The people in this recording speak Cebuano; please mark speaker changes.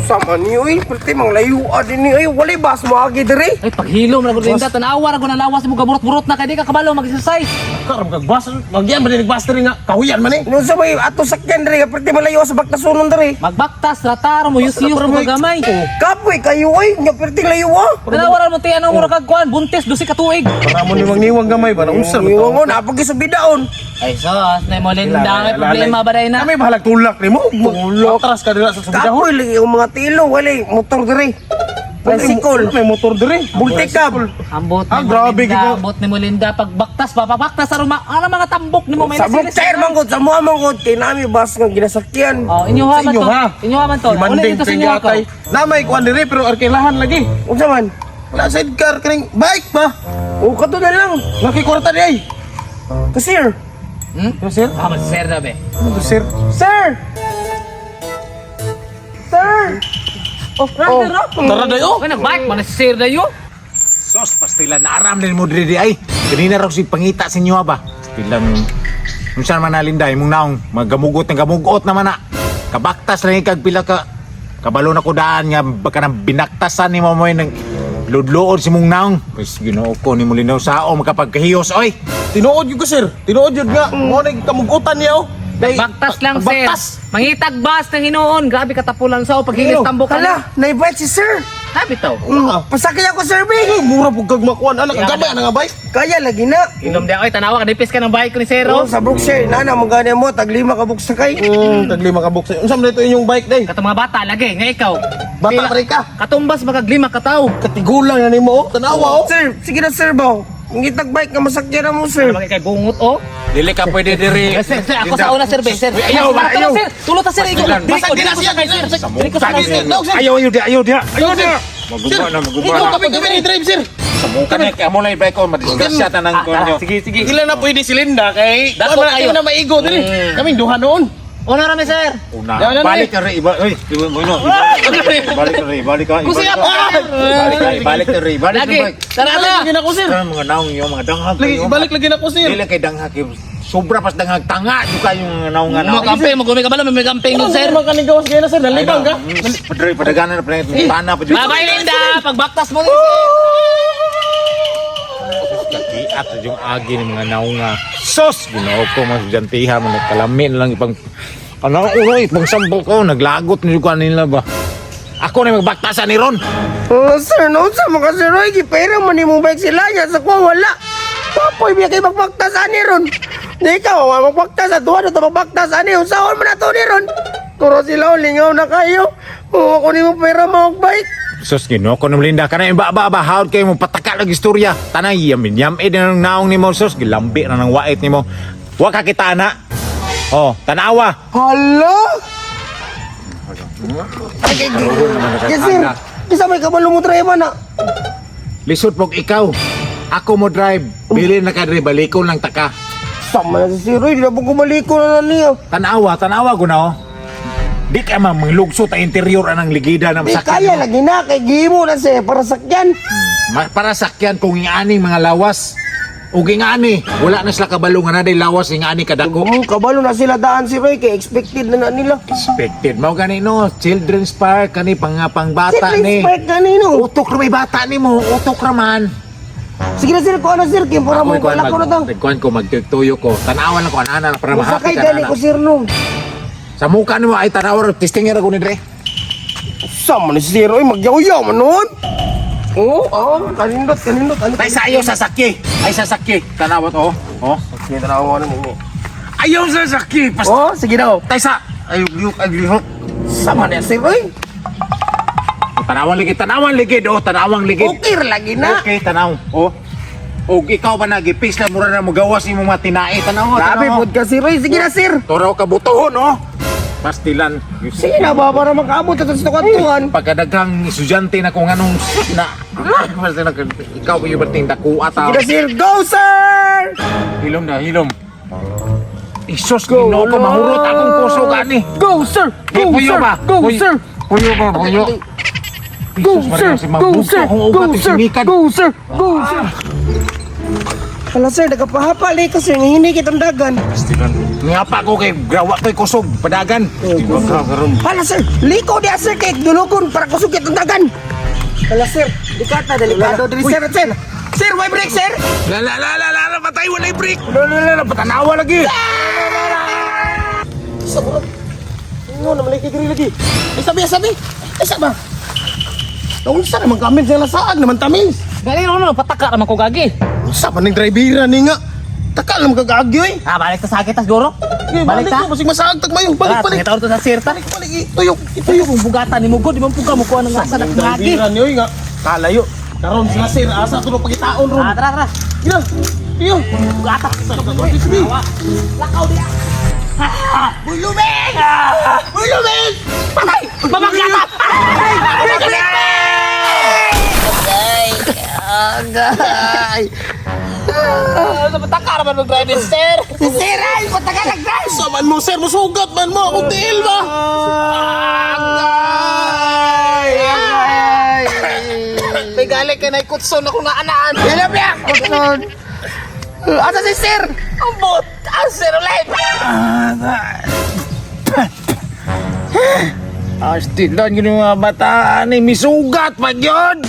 Speaker 1: Sama niyo eh, perti mang layuan din ni ay walay bas mo agi diri.
Speaker 2: Ay, paghilom na gud, Linda, tanawa ra gud ang lawas mo gaburot-burot na kay di ka kabalo mag-exercise.
Speaker 3: Karam kag bus, nagyan ba din nagbas diri nga kahuyan man eh.
Speaker 1: Ano sa may ato sakyan diri, perti malayo sa baktasunon diri.
Speaker 2: Magbaktas ratar mo yus-yus mo gamay.
Speaker 1: Kapoy kayo ay, nga perti layo ah.
Speaker 2: Tanawa ra mo ti ano mo ra kag kuan, buntis dusi ka tuig.
Speaker 3: Para mo ni mangniwang gamay ba na unsa man
Speaker 1: Iwan ko, napagisubidaon.
Speaker 2: Ay sos, na mo Linda, may problema ba dai na?
Speaker 3: Kami bahalag tulak nimo. Tulak. Atras ka dira sa subidahon.
Speaker 1: Kapoy lagi yung mga tilo, walay motor diri. Bicycle,
Speaker 3: May motor diri.
Speaker 1: multicab.
Speaker 2: Ambot
Speaker 3: Ah,
Speaker 2: ni mo
Speaker 3: grabe,
Speaker 2: Linda,
Speaker 3: gid mo.
Speaker 2: ambot ni mo Linda pagbaktas pa, pagbaktas sa ruma, ano mga tambok nimo may
Speaker 1: Sa bukter manggod, sa mua manggod, kay nami bas nga ginasakyan.
Speaker 2: Oh, inyo ha
Speaker 3: Sa
Speaker 2: man
Speaker 3: inyo,
Speaker 2: to.
Speaker 3: ha?
Speaker 2: Inyo ha man to. Uli
Speaker 3: Demanding
Speaker 2: dito sa inyo ako.
Speaker 3: gatay. Na may kuan diri pero arkilahan lagi.
Speaker 1: Unsa man?
Speaker 3: Wala sidecar kaning bike ba?
Speaker 1: O kato na lang.
Speaker 3: Laki kwarta di ay.
Speaker 1: Kasir.
Speaker 2: Hmm?
Speaker 3: Yo, sir.
Speaker 2: Ah, man sir na be.
Speaker 3: Ano to, sir?
Speaker 1: Sir! Sir!
Speaker 2: Oh, oh.
Speaker 3: Tara dayo.
Speaker 2: Ay, nagbike man si sir dayo.
Speaker 4: Sos, pastilan na aram din mo diri di ay. Kanina raw si pangita sa inyo ba? Pastilan. Unsa man na Linda, imong naong magamugot ng gamugot naman na. Kabaktas lang kag pila ka kabalo na ko daan nga baka nang binaktasan nimo mo nang ludlood si mong naong. Pwes Ginoo ko nimo linaw sao makapagkahiyos oy.
Speaker 3: Tinuod yun ko, sir. Tinuod yun nga. Mo na kamugutan niya oh. Day,
Speaker 2: Baktas lang sir.
Speaker 3: Baktas.
Speaker 2: Mangitag bas ng hinuon. Grabe katapulan sa o paghilis tambok ka
Speaker 1: Hala, na-invite si sir.
Speaker 2: Sabi to.
Speaker 1: Pasakay ako, sir, be.
Speaker 3: Ay, mura pug kag makuan anak. Ang gamay ana nga bike.
Speaker 1: Kaya lagi na.
Speaker 2: Inom di ako, eh, tanawa ka nipis ka ng bike ko ni sir.
Speaker 1: Oh,
Speaker 2: Oh.
Speaker 1: sa Brookshire, nana, magana mo, tag 5 ka buksakay.
Speaker 3: Tag 5 ka buok. Unsa man ito inyong bike day?
Speaker 2: Katong mga bata lagi, nga ikaw.
Speaker 3: Bata
Speaker 2: Pila-
Speaker 3: pa rin ka.
Speaker 2: Katumbas makaglima ka tao.
Speaker 3: Katigulang na nimo oh. Tanawa oh.
Speaker 1: Sir, sige na, sir, ba? Ngitag bike nga masakyan na mo, sir.
Speaker 2: Ano kay bungot oh.
Speaker 4: Dili ka pwede diri.
Speaker 2: Eh, sir, sir, ako sa una sir, be, sir.
Speaker 4: Ayaw ba, ayaw.
Speaker 2: Sir, tulot ta sir, ikaw.
Speaker 4: Pastilan.
Speaker 2: Dili ko,
Speaker 3: Basag
Speaker 2: dili
Speaker 3: din
Speaker 2: ko
Speaker 3: na
Speaker 2: sakay, sir. Dili ko sakay, sir.
Speaker 3: No, sir.
Speaker 4: Ayaw ayaw di ayaw di. Ayaw di. Maguba
Speaker 3: Sir,
Speaker 4: na maguba
Speaker 3: ikaw
Speaker 4: na.
Speaker 3: kami kami ni drive, sir.
Speaker 4: Samukan na kay amo lang bike ko madisgrasya tanang
Speaker 2: Ah,
Speaker 4: ko
Speaker 2: tara,
Speaker 4: nyo.
Speaker 2: sige, sige.
Speaker 3: Ila na pwede si Linda kay
Speaker 2: Dako
Speaker 3: Wala
Speaker 2: kayo.
Speaker 3: na maigo diri. Kaming duha noon.
Speaker 2: Una rami sir.
Speaker 4: Una,
Speaker 3: Yaw na,
Speaker 4: balik ka rin, iba, uy, iba, bueno, ibalik ka rin, ibalik ka,
Speaker 2: Kusi
Speaker 4: ibalik
Speaker 2: ako.
Speaker 4: ka, ibalik ka, ibalik ka rin, ibalik ka,
Speaker 2: Lagi.
Speaker 4: ibalik.
Speaker 2: Tara
Speaker 3: Balik
Speaker 2: na.
Speaker 3: lagi na ko, sir.
Speaker 4: Tara, mga naong yung mga danghag
Speaker 3: Lagi
Speaker 4: kayo.
Speaker 3: balik lagi na ko, sir.
Speaker 4: Dili kay danghag, eh. Sobra pas danghag, tanga, yung kayo mga naong nga
Speaker 2: Mo
Speaker 4: naong.
Speaker 2: kampe, mo gumi ka ba may kamping
Speaker 3: Ano
Speaker 2: nun, sir.
Speaker 3: sir man kaning gawas gaya na sir, nalibang ka.
Speaker 4: Padre, padagana na, padagana, pana, padre.
Speaker 2: Bye bye Linda, pagbaktas mo ni sir.
Speaker 4: Kakiat sa yung agi ng mga naong nga. Sos, ginoo ko, mga estudyante, mga kalamin lang ipang, ano, uy, ipang sambok ko, naglagot niyo kanila ba? Ako na magbaktasan ni Ron.
Speaker 1: Oh, sir, no, sa mga sir, oy, gipera man ni mong bike sila niya, sa kuwa, wala. Papoy, biya kay magbaktas ani ron. Di ka, wa magbaktas, at duha na ito magbaktas ani, usaon man na to ni ron. Turo sila, oh, lingaw na kayo. Oo, ako ni mong pera mo bike.
Speaker 4: Sus, ginoo ko nung Linda. Kana yung ba ba hawd kayo mo pataka lang istorya. Tanay yamin yam eh ng naong nimo sus gilambi na ng wait nimo. Wa ka kita na. Oh, tanawa.
Speaker 1: Hala! Ay, yes, sir. Isa may kabalo mo drive na.
Speaker 4: Lisod pog ikaw. Ako mo drive. Bili na ka diri balikon lang taka.
Speaker 1: Sama na si sir, oy, di na po kumaliko na niya.
Speaker 4: Tanawa, tanawa gunaw. Di ka man manglugso ta interior anang ligida na
Speaker 1: Di
Speaker 4: masakyan.
Speaker 1: kaya lagi na, kay gimo na siya para sakyan.
Speaker 4: Para sakyan kung ingani mga lawas. Ug ingani, wala na sila kabalo nga na day lawas ingani kadako.
Speaker 1: Oo, kabalo na sila daan si Roy, kay expected na na nila.
Speaker 4: Expected mao gani no, children's park kani pang pangbata
Speaker 1: Children's
Speaker 4: ni.
Speaker 1: park kanino.
Speaker 4: Utok ra may bata nimo, utok ra man.
Speaker 1: Sige na sir, kuha na sir, kaya para mo
Speaker 4: Ako,
Speaker 1: wala ko na to.
Speaker 4: Kuan ko magtuyo ko. Tanawan lang ko anana para mahapit
Speaker 1: Masakay
Speaker 4: ka
Speaker 1: gani
Speaker 4: na.
Speaker 1: ko sir no.
Speaker 4: Sa mukha nimo ay tanaw ra testing ra ko ni dre.
Speaker 1: Sama ni sir, oy, magyaw-yaw man noon. Oo, oo, kanindot, kanindot. Ano?
Speaker 4: Tay sa ayaw sasakyi. Ay sasakyi. Tanawa to. Oh.
Speaker 1: Sige, tanawa na ninyo.
Speaker 4: Ayaw sasakyi. Pas
Speaker 1: Oh, sige daw.
Speaker 4: tay sa ay lihok ay lihok.
Speaker 1: Sama na sir, oy.
Speaker 4: Tanawan ligid, tanawan ligid oh, tanawang ligid.
Speaker 1: Okay ra lagi na.
Speaker 4: Okay, tanaw. Oh. Og ikaw pa nagipis na mura na mogawas imong mga tinae tanaw.
Speaker 1: Grabe,
Speaker 4: tanaw.
Speaker 1: pod ka sir, oy. Sige na sir.
Speaker 4: Turaw ka butohon oh. Pastilan.
Speaker 1: Sige na ba, para makaabot at sa tukan.
Speaker 4: Pagkadaghang estudyante na kung anong na pastilan ikaw pa yung bating dakuha tao.
Speaker 1: Sige na sir, go sir!
Speaker 4: Hilom na, hilom. Isos, ginoo ko, mahurot akong puso gani.
Speaker 1: Go sir!
Speaker 4: Di, puyo ba?
Speaker 1: Go
Speaker 4: Puyo.
Speaker 1: sir!
Speaker 4: Puyo ba, puyo?
Speaker 1: Go
Speaker 4: Isos,
Speaker 1: sir!
Speaker 4: Maria, si
Speaker 1: Go
Speaker 4: Mabugto
Speaker 1: sir!
Speaker 4: akong
Speaker 1: Go
Speaker 4: ugat,
Speaker 1: sir!
Speaker 4: sinikan.
Speaker 1: Go sir! Go sir! Hala sir, nagapahapa li ka sir, nga hindi kitang dagan.
Speaker 4: Pastilan. Nga pa ko kay grawa ko'y kusog, padagan. Pastilan ka karon.
Speaker 1: Hala sir, liko di sir kay dulukon para kusog kitang dagan. Hala sir, delikata, delikado diri sir, sir. Sir, why break sir?
Speaker 4: La la la la la, la, patay walay break. La la la, la, patanawa lagi.
Speaker 3: Sa murag. Ingon naman lagi diri lagi. Ay sabi, sabi. Ay sa ba? Naunsa naman kami sa lasaag naman tamis.
Speaker 2: Gali no no pataka ra man ko gagi.
Speaker 3: Unsa man ning drivera ni nga? Taka lang magkagaagyo eh.
Speaker 2: Ah, balik ta sa akin ta siguro.
Speaker 3: Balik,
Speaker 2: Balik ta.
Speaker 3: ko, basig masaag tag mayo. Balik, balik.
Speaker 2: Tara, ta sa sir ta.
Speaker 3: Balik, balik. Ituyok,
Speaker 2: Ito yung bugatan ni mo god, di man puga mo kuha ng asa
Speaker 3: Ang
Speaker 2: nagagi.
Speaker 3: drivera ni oy nga. Kalayo. Karon sila sir, asa to pagitaon ron.
Speaker 2: Ah, tara tara.
Speaker 3: Gina. Iyo.
Speaker 2: Bugata.
Speaker 3: Sabi.
Speaker 2: Lakaw diya.
Speaker 1: Bulumeng! Bulumeng! Patay!
Speaker 2: Mamaglata.
Speaker 1: Agay!
Speaker 2: Pataka ra man mag-drive sir.
Speaker 1: Sir, ay, patagal ang drive!
Speaker 3: Saman mo sir, musugat man mo akong tiil ba?
Speaker 1: Agay! Agay!
Speaker 2: May gali kay nay kutson ako nga anaan.
Speaker 1: Hello, Black! Asa si sir?
Speaker 2: Ambot. Ah, sir ulit.
Speaker 4: Pastilan yun yung mga bataan eh, misugat pa yun.